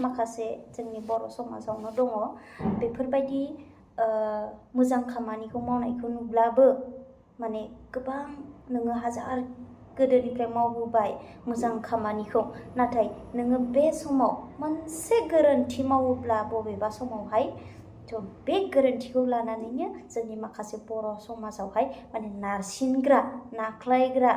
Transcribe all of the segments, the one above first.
माखासे जोंनि बर' समाजावनो दङ बेफोरबायदि मोजां खामानिखौ मावनायखौ नुब्लाबो माने गोबां नोङो हाजार गोदोनिफ्राय मावबोबाय मोजां खामानिखौ नाथाय नोङो बे समाव मोनसे गोरोन्थि मावोब्ला बबेबा समावहाय बे गोरोन्थिखौ लानानैनो जोंनि माखासे बर' समाजावहाय माने नारसिनग्रा नाख्लायग्रा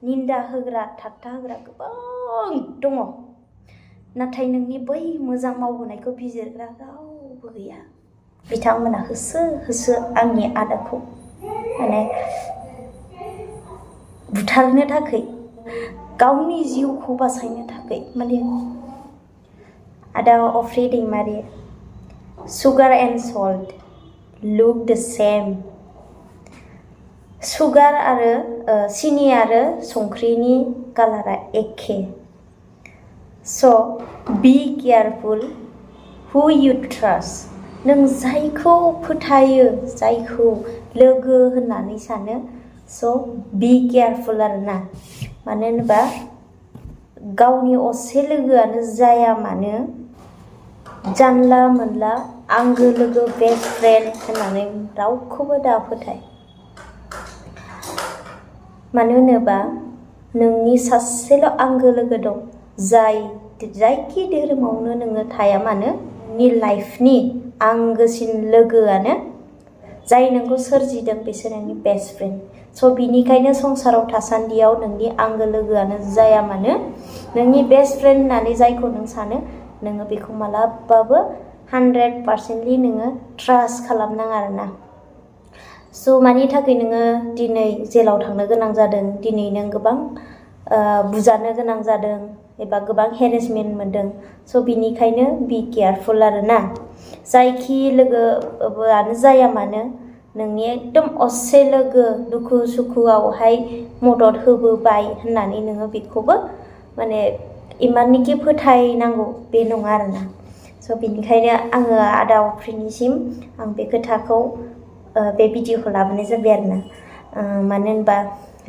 निन्दा होग्रा ठाट्टा होग्रा गोबां दङ नाथाय नोंनि बै मोजां मावबोनायखौ बिजिरग्रा रावबो गैया बिथांमोना होसो होसो आंनि आदाखौ माने बुथारनो थाखाय गावनि जिउखौ बासायनो थाखाय माने आदा अफ्रि दैमारि सुगार एन्ड सल्ट लुक द सेम सुगार आरो सिनि आरो संख्रिनि कालारा एखे स' बी केयारफुल हु यु ट्रास्ट नों जायखौ फोथायो जायखौ लोगो होननानै सानो स' बी केयारफुल आरोना मानो होनोबा गावनि असे लोगोआनो जाया मानो जानला मोनला आंगो लोगो बेस्ट फ्रेन्ड होननानै रावखौबो दा फोथाय मानो होनोबा नोंनि सासेल' आंगो लोगो दं जायखि धोरोमावनो नोङो थाया मानो नोंनि लाइफनि आंगोसिन लोगोआनो जाय नोंखौ सोरजिदों बिसोर नोंनि बेस्ट फ्रेन्ड स' बिनिखायनो संसाराव थासान्दियाव नोंनि आंगो लोगोआनो जाया मानो नोंनि बेस्ट फ्रेन्ड होननानै जायखौ नों सानो नोङो बेखौ मालाबाबो 100% नोङो ट्रास्ट खालामनाङा आरोना स' मानि थाखाय नोङो दिनै जेलाव थांनो गोनां जादों दिनै नों गोबां बुजानो गोनां जादों एबा गोबां हेरेसमेन्ट मोनदों स' बिनिखायनो बी केयारफुल आरोना जायखि लोगोआनो जाया मानो नोंनि एकदम असे लोगो दुखु सुखुआवहाय मदद होबोबाय होननानै नोङो बेखौबो माने इमाननिखि फोथायनांगौ बे नङा आरोना स' बिनिखायनो आङो आदा अफ्रिनिसिम आं बे खोथाखौ बे भिडिअखौ लाबोनाय जाबाय आरोना मानो होनबा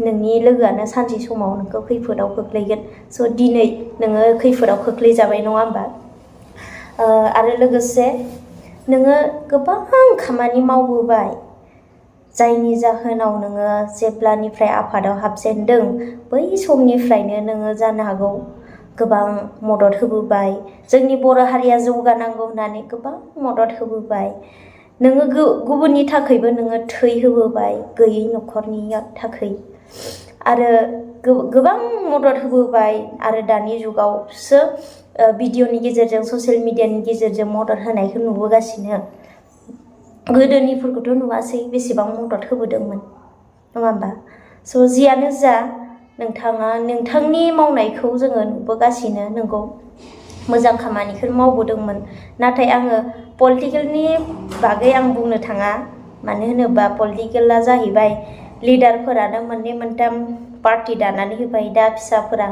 नोंनि लोगोआनो सानसे समाव नोंखौ खैफोदाव खोख्लैगोन स' दिनै नोङो खैफोदाव खोख्लैजाबाय नङा होमबा आरो लोगोसे नोङो गोबां खामानि मावबोबाय जायनि जाहोनाव नोङो जेब्लानिफ्राय आफादाव हाबजेनदों बै समनिफ्रायनो नोङो जानो हागौ गोबां मदद होबोबाय जोंनि बर' हारिया जौगानांगौ होननानै गोबां मदद होबोबाय नोङो गुबुननि थाखायबो नोङो थै होबोबाय गैयै न'खरनि थाखाय आरो गोबां मदद होबोबाय आरो दानि जुगावसो भिडिअनि गेजेरजों ससियेल मिडियानि गेजेरजों मदद होनायखौ नुबोगासिनो गोदोनिफोरखौथ' नुवासै बेसेबां मदद होबोदोंमोन नङा होमबा स' जियानो जा नोंथाङा नोंथांनि मावनायखौ जोङो नुबोगासिनो नंगौ मोजां खामानिखौ मावबोदोंमोन नाथाय आङो पलिटिकेलनि बागै आं बुंनो थाङा मानो होनोबा पलिटिकेला जाहैबाय लिडारफोरानो मोननै मोनथाम पार्टि दानानै होबाय दा फिसाफोरा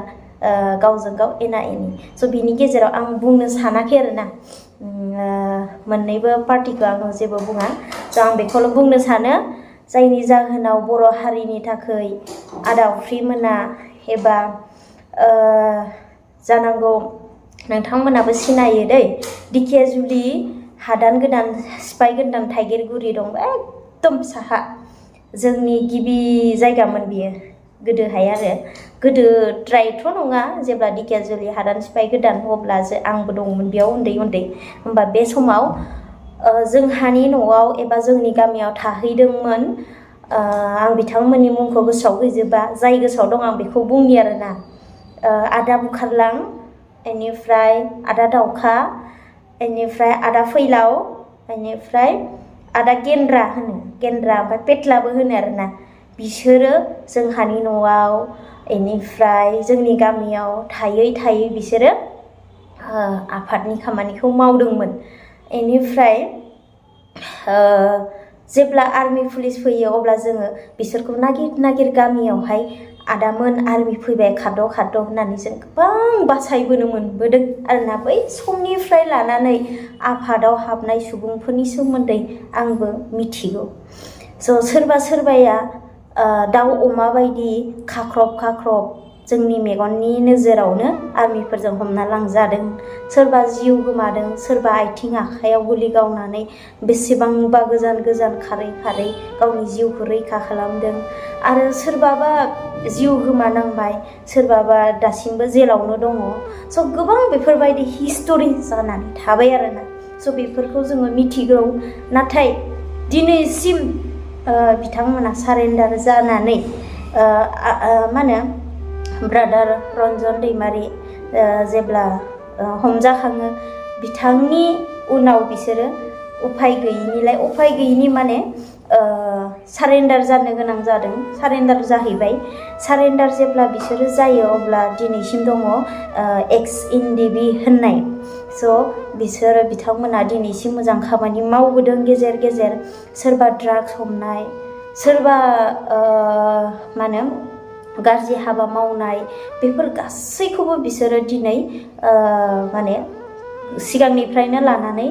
गावजों गाव एना एनि स' बिनि गेजेराव आं बुंनो सानाखै आरोना मोननैबो पार्टिखौ आङो जेबो बुङा स' आं बेखौल' बुंनो सानो जायनि जाहोनाव बर' हारिनि थाखाय आदा अफ्रिमोना एबा जानांगौ नोंथांमोनाबो सिनायो दै दिकेजुलि हादान गोदान सिफाय गोदान थाइगिरगुरि दं एकदम साहा जोंनि गिबि जायगामोन बियो गोदोहाय आरो गोदोद्रायथ' नङा जेब्ला दिकेजुलि हादान सिफाय गोदान अब्ला आंबो दंमोन बेयाव उन्दै होमबा बे समाव जोंहानि न'आव एबा जोंनि गामियाव थाहैदोंमोन आं बिथांमोननि मुंखौ गोसोआव गैजोबा जाय गोसोआव दं आं बेखौ बुंनि आरोना आदा बुखारलां बेनिफ्राय आदा दाउखा बेनिफ्राय आदा फैलाव बेनिफ्राय आदा गेन्द्रा ओमफ्राय पेटलाबो होनो आरोना बिसोरो जोंहानि न'आव बेनिफ्राय जोंनि गामियाव थायै बिसोरो आफादनि खामानिखौ मावदोंमोन बेनिफ्राय जेब्ला आर्मि पुलिस फैयो अब्ला जोङो बिसोरखौ नागिर गामियावहाय आदामोन आर्मि फैबाय खारद' होननानै जों गोबां बासायबोनो मोनबोदों आरोना बै समनिफ्राय लानानै आफादाव हाबनाय सुबुंफोरनि सोमोन्दै आंबो मिथिगौ स' सोरबाया दाउ अमा बायदि खाख्रब जोंनि मेगननि नोजोरावनो आर्मिफोरजों हमना लांजादों, सोरबा जिउ गोमादों, सोरबा आथिं आखाइयाव गुलि गावनानै बेसेबांबा गोजान गोजान खारै खारै गावनि जिउखौ रैखा खालामदों आरो सोरबाबा जिउ गोमानांबाय, सोरबाबा दासिमबो जेलावनो दङ। स' गोबां बेफोरबायदि हिस्टरि जानानै थाबाय आरोना। स' बेफोरखौ जोङो मिथिगौ, नाथाय दिनैसिम बिथांमोना सारेन्डार जानानै मा होनो ब्रादार रन्जन दैमारि जेब्ला हमजाखाङो, बिथांनि उनाव बिसोरो उफाय गैयिनि माने सारेन्डार जानो गोनां जादों, सारेन्डार जाहैबाय। सारेन्डार जेब्ला बिसोरो जायो अब्ला दिनैसिम दङ XNDB होननाय। स' बिसोरो बिथांमोना दिनैसिम मोजां खामानि मावबोदों गेजेर गेजेर, सोरबा ड्राग्स हमनाय, सोरबा मा होनो गाज्रि हाबा मावनाय, बेफोर गासैखौबो बिसोरो दिनै माने सिगांनिफ्रायनो लानानै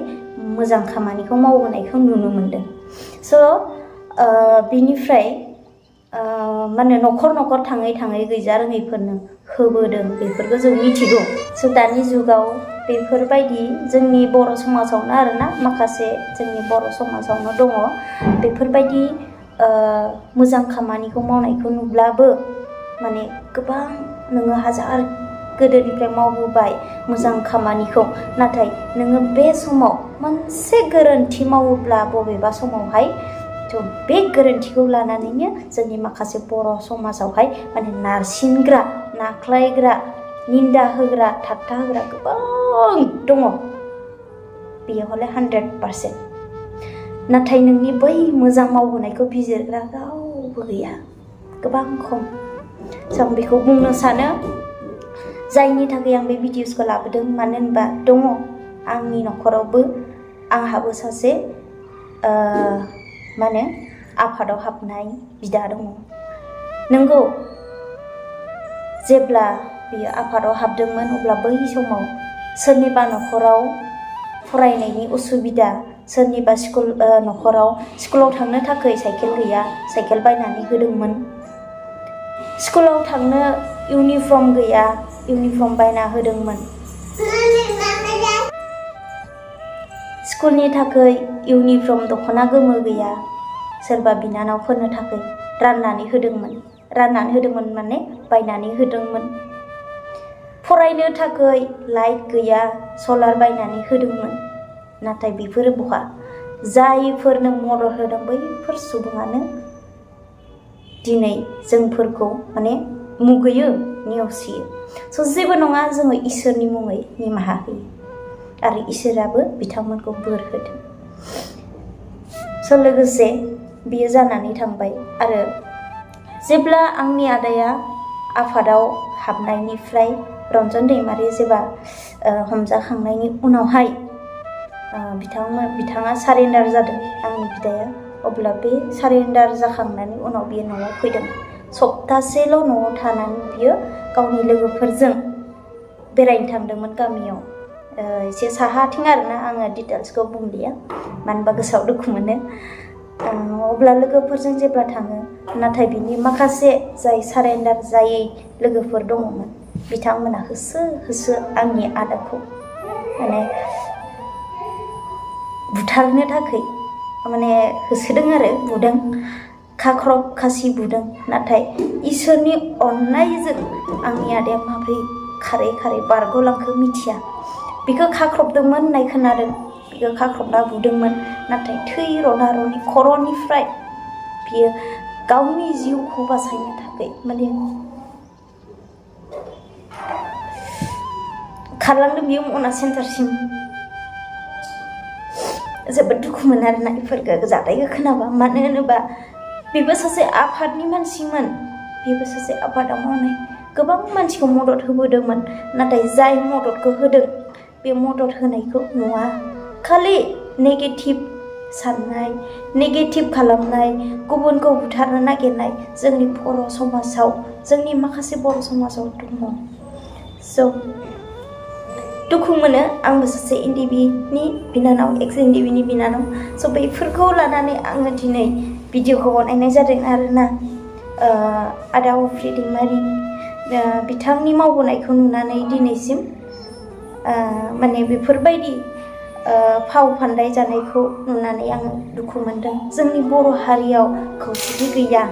मोजां खामानिखौ मावबोनायखौ नुनो मोनदों। स' बिनिफ्राय माने न'खर न'खर थाङै थाङै गैजा रोङैफोरनो होबोदों, बेफोरखौ जों मिथिगौ। स' दानि जुगाव बेफोरबायदि जोंनि बर' समाजावनो आरोना, माखासे जोंनि बर' समाजावनो दङ बेफोरबायदि मोजां खामानिखौ मावनायखौ नुब्लाबो माने गोबां नोङो हाजार गोदोनिफ्राय मावबोबाय मोजां खामानिखौ, नाथाय नोङो बे समाव मोनसे गोरोन्थि मावोब्ला बबेबा समावहाय थ' बे गोरोन्थिखौ लानानैनो जोंनि माखासे बर' समाजावहाय माने नारसिनग्रा, नाख्लायग्रा, निन्दा होग्रा, ठाट्टा होग्रा गोबां दङ। बेयो हले 100%। नाथाय नोंनि बै मोजां मावबोनायखौ बिजिरग्रा रावबो गैया, गोबां खम। जों बेखौ बुंनो सानो, जायनि थाखाय आं बे भिडिअसखौ लाबोदों। मानो होनबा दङ आंनि न'खरावबो, आंहाबो सासे मा होनो आफादाव हाबनाय बिदा दङ। नंगौ, जेब्ला बियो आफादाव हाबदोंमोन अब्ला बै समाव सोरनिबा न'खराव फरायनायनि उसुबिदा, सोरनिबा न'खराव स्कुलाव थांनो थाखाय साइकेल गैया, साइकेल बायनानै होदोंमोन। स्कुलाव थांनो इउनिफर्म गैया, इउनिफर्म बायना होदोंमोन। स्कुलनि थाखाय इउनिफर्म दख'ना गोमो गैया, सोरबा बिनानावफोरनो थाखाय राननानै होदोंमोन माने बायनानै होदोंमोन। फरायनो थाखाय लाइट गैया, सलार बायनानै होदोंमोन। नाथाय बेफोरो बहा, जायफोरनो मदद होदों बैफोर सुबुङानो दिनै जोंफोरखौ माने मुगैयो, नेवसियो। स' जेबो नङा, जोङो इसोरनि मुङै निमाहा होयो आरो इसोराबो बिथांमोनखौ बोर होदों। स' लोगोसे बियो जानानै थांबाय। आरो जेब्ला आंनि आदाया आफादाव हाबनायनिफ्राय रन्जन दैमारि जेब्ला हमजाखांनायनि उनावहाय बिथाङा सारेन्डार जादों, आंनि बिदाया। अब्ला बे सारेन्डार जाखांनायनि उनाव बियो न'आव फैदों। सप्तासेल' न'आव थानानै बियो गावनि लोगोफोरजों बेरायनो थांदोंमोन गामियाव, एसे साहाथिं आरोना, आङो डिटेल्सखौ बुंलिया मानो होनबा गोसोआव दुखु मोनो। अब्ला लोगोफोरजों जेब्ला थाङो, नाथाय बिनि माखासे जाय सारेन्डार जायै लोगोफोर दङमोन, बिथांमोना होसो होसो आंनि आदाखौ माने बुथारनो थाखाय माने होसोदों आरो बुदों, खाख्रब खासि बुदों। नाथाय इसोरनि अननायजों आंनि आदाया माब्रै खारै खारै बारग'लांखो मिथिया। बिखौ खाख्रबदोंमोन होननाय खोनादों, बिखौ खाख्रबना बुदोंमोन। नाथाय थै रना रनि खर'निफ्राय बियो गावनि जिउखौ बासायनो थाखाय माने खारलांदों बियो मना सेन्टारसिम। जोबोद दुखु मोनो आरोना बेफोरखौ जाथायखौ खोनाबा। मानो होनोबा बेबो सासे आफादनि मानसिमोन, बेबो सासे आफादाव मावनाय, गोबां मानसिखौ मदद होबोदोंमोन। नाथाय जाय मददखौ होदों बे मदद होनायखौ नुवा, खालि नेगेटिभ साननाय, नेगेटिभ खालामनाय, गुबुनखौ बुथारनो नागिरनाय जोंनि बर' समाजाव, जोंनि माखासे बर' समाजाव दङ। स' दुखु मोनो, आंबो सासे एनडिबिनि बिनानाव, एक्स एनडिबिनि बिनानाव। स' बेफोरखौ लानानै आङो दिनै भिडिअखौ बानायनाय जादों आरोना। आदा अफ्रि दैमारि बिथांनि मावबोनायखौ नुनानै दिनैसिम माने बेफोरबायदि फाव फान्दाय जानायखौ नुनानै आङो दुखु मोनदों। जोंनि बर' हारियाव खौसेथि गैया।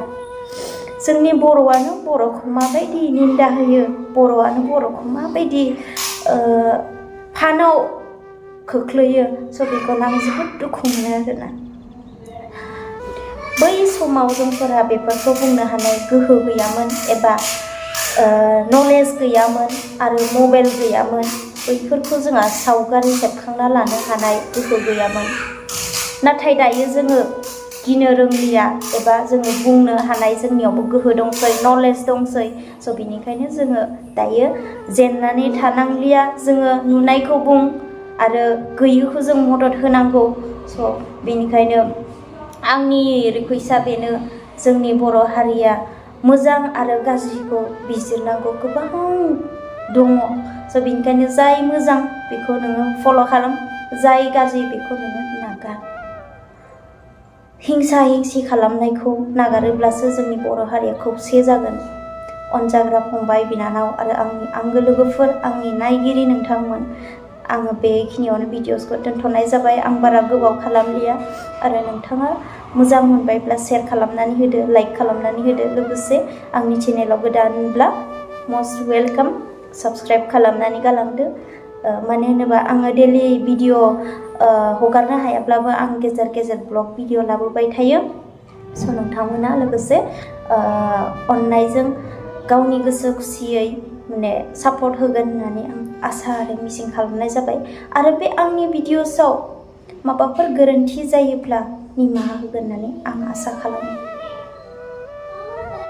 जोंनि बर'आनो बर'खौ माबायदि निन्दा होयो, बर'आनो बर'खौ माबायदि फानाव खोख्लैयो, स' बेखौनो आं जोबोद दुखु मोनो आरोना। बै समाव जोंफोरा बेफोरखौ बुंनो हानाय गोहो गैयामोन एबा नलेज गैयामोन आरो मबाइल गैयामोन। बैफोरखौ जोंहा सावगारि सेबखांना लानो हानाय गोहो गैयामोन। नाथाय दायो जोङो गिनो रोंलिया एबा जोङो बुंनो हानाय जोंनियावबो गोहो दंसै, नलेज दंसै। स' बिनिखायनो जोङो दायो जेननानै थानांलिया। जोङो नुनायखौ बुं आरो गैयैखौ जों मदद होनांगौ। स' बेनिखायनो आंनि रिकुवेस्टआ बेनो, जोंनि बर' हारिया मोजां आरो गाज्रिखौ बिजिरनांगौ गोबां दङ। स' बेनिखायनो जाय मोजां बेखौ नोङो फल' खालाम, जाय गाज्रि बेखौ नोङो नागार। हिंसा हिंसि खालामनायखौ नागारोब्लासो जोंनि बर' हारिया खौसे जागोन। अनजाग्रा फंबाय बिनानाव आरो आंनि आंगो लोगोफोर, आंनि नायगिरि नोंथांमोन, आङो बेखिनियावनो भिडिअसखौ दोनथ'नाय जाबाय। आं बारा गोबाव खालामलिया आरो नोंथाङा मोजां मोनबायब्ला शेयार खालामनानै होदो, लाइक खालामनानै होदो। लोगोसे आंनि चेनेलाव गोदानब्ला मस्ट वेलकाम, साबस्क्राइब खालामनानै गालांदो। मानो होनोबा आङो डेलि भिडिअ हगारनो हायाब्लाबो आं गेजेर गेजेर ब्लग भिडिअ लाबोबाय थायो। स' नोंथांमोना लोगोसे अननायजों गावनि गोसो खुसियै माने सापर्ट होगोन होननानै आं आसा आरो मिजिं खालामनाय जाबाय। आरो बे आंनि भिडिअसआव माबाफोर गोरोन्थि जायोब्ला निमाहा होगोन होननानै आं आसा खालामो।